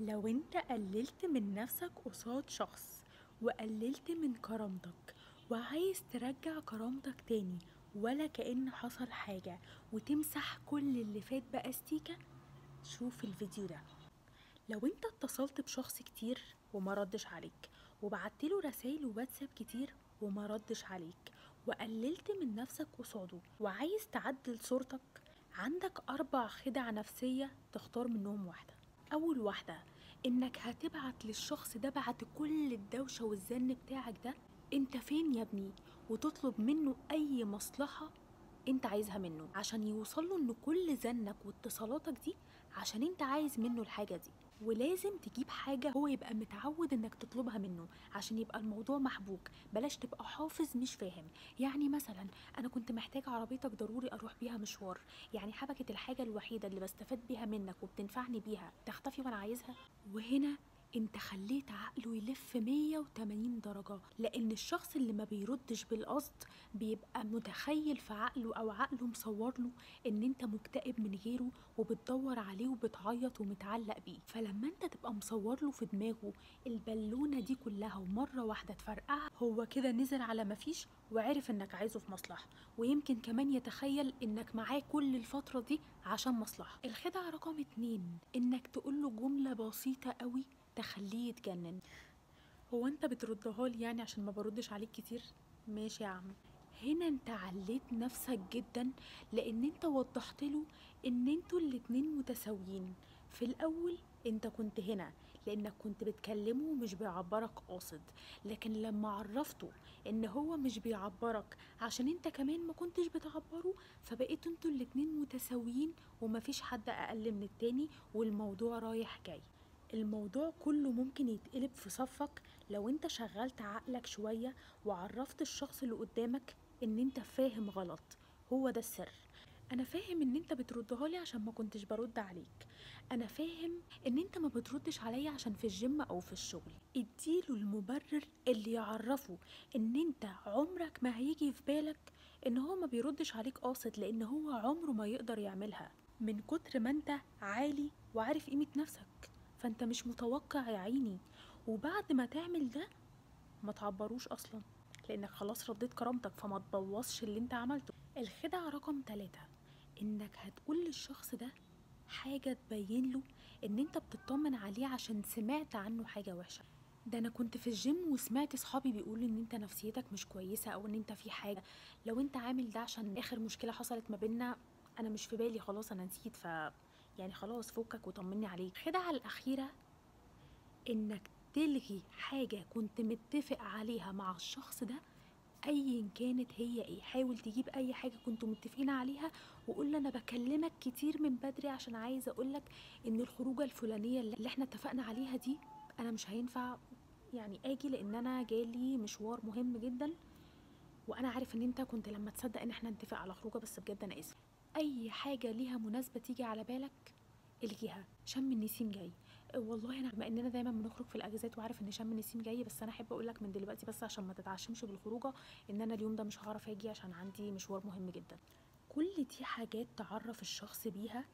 لو انت قللت من نفسك قصاد شخص وقللت من كرامتك وعايز ترجع كرامتك تاني ولا كأن حصل حاجة وتمسح كل اللي فات بأستيكة، شوف الفيديو ده. لو انت اتصلت بشخص كتير وما ردش عليك، وبعتله رسائل وواتساب كتير وما ردش عليك، وقللت من نفسك قصاده وعايز تعدل صورتك، عندك 4 خدع نفسية تختار منهم واحدة. أول واحدة إنك هتبعت للشخص ده بعد كل الدوشة والزن بتاعك ده، أنت فين يا ابني، وتطلب منه أي مصلحة أنت عايزها منه عشان يوصله إن كل زنك واتصالاتك دي عشان أنت عايز منه الحاجة دي. ولازم تجيب حاجة هو يبقى متعود إنك تطلبها منه عشان يبقى الموضوع محبوك، بلاش تبقى حافظ مش فاهم. يعني مثلا أنا كنت محتاج عربيتك ضروري أروح بيها مشوار، يعني حبكة الحاجة الوحيدة اللي بستفاد بيها منك وبتنفعني بيها تختفي وأنا عايزها. وهنا انت خليت عقله يلف 180 درجة، لان الشخص اللي ما بيردش بالقصد بيبقى متخيل في عقله او عقله مصور له ان انت مكتئب من غيره وبتدور عليه وبتعيط ومتعلق بيه. فلما انت تبقى مصور له في دماغه البالونة دي كلها ومرة واحدة تفرقعها، هو كده نزل على مفيش وعرف انك عايزه في مصلحة، ويمكن كمان يتخيل انك معاه كل الفترة دي عشان مصلحة. الخدعة رقم 2 انك تقوله جملة بسيطة قوي تخليه يتجنن. هو انت بتردها لي يعني عشان ما بردش عليك كتير؟ ماشي يا عم. هنا انت عليت نفسك جدا، لان انت وضحت له ان انتوا الاتنين متساويين. في الاول انت كنت هنا لانك كنت بتكلمه ومش بيعبرك قاصد، لكن لما عرفته ان هو مش بيعبرك عشان انت كمان ما كنتش بتعبره، فبقيتوا انتوا الاتنين متساويين ومفيش حد اقل من التاني، والموضوع رايح جاي. الموضوع كله ممكن يتقلب في صفك لو انت شغلت عقلك شوية وعرفت الشخص اللي قدامك ان انت فاهم غلط. هو ده السر. انا فاهم ان انت بتردها لي عشان ما كنتش برد عليك، انا فاهم ان انت ما بتردش عليا عشان في الجيم او في الشغل. اديله المبرر اللي يعرفه ان انت عمرك ما هيجي في بالك ان هو ما بيردش عليك قاصد، لان هو عمره ما يقدر يعملها من كتر ما انت عالي وعارف قيمة نفسك، فانت مش متوقع يا عيني. وبعد ما تعمل ده ما تعبروش اصلا، لانك خلاص رديت كرامتك، فما تبوظش اللي انت عملته. الخدعة رقم 3 انك هتقول للشخص ده حاجة تبين له ان انت بتطمن عليه عشان سمعت عنه حاجة وحشة. ده انا كنت في الجيم وسمعت صحابي بيقولوا ان انت نفسيتك مش كويسة او ان انت في حاجة. لو انت عامل ده عشان اخر مشكلة حصلت ما بينا انا مش في بالي، خلاص انا نسيت، ف يعني خلاص فكك وطمني عليك. الخدعة الأخيرة إنك تلغي حاجة كنت متفق عليها مع الشخص ده أيا كانت هي إيه. حاول تجيب أي حاجة كنتوا متفقين عليها وقول له أنا بكلمك كتير من بدري عشان عايزة أقولك إن الخروجة الفلانية اللي إحنا اتفقنا عليها دي أنا مش هينفع يعني آجي، لأن أنا جالي مشوار مهم جدا، وأنا عارف إن أنت كنت لما تصدق إن إحنا نتفق على خروجة، بس بجد أنا آسف. أي حاجة ليها مناسبة تيجي على بالك الجهة. شم النسيم جاي، والله انا بما اننا دايما بنخرج في الاجازات وعارف ان شم النسيم جاي، بس انا احب اقول لك من دلوقتي بس عشان ما تتعشمش بالخروجه ان انا اليوم ده مش هعرف اجي عشان عندي مشوار مهم جدا. كل دي حاجات تعرف الشخص بيها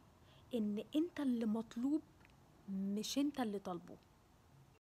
ان انت اللي مطلوب مش انت اللي طالبه.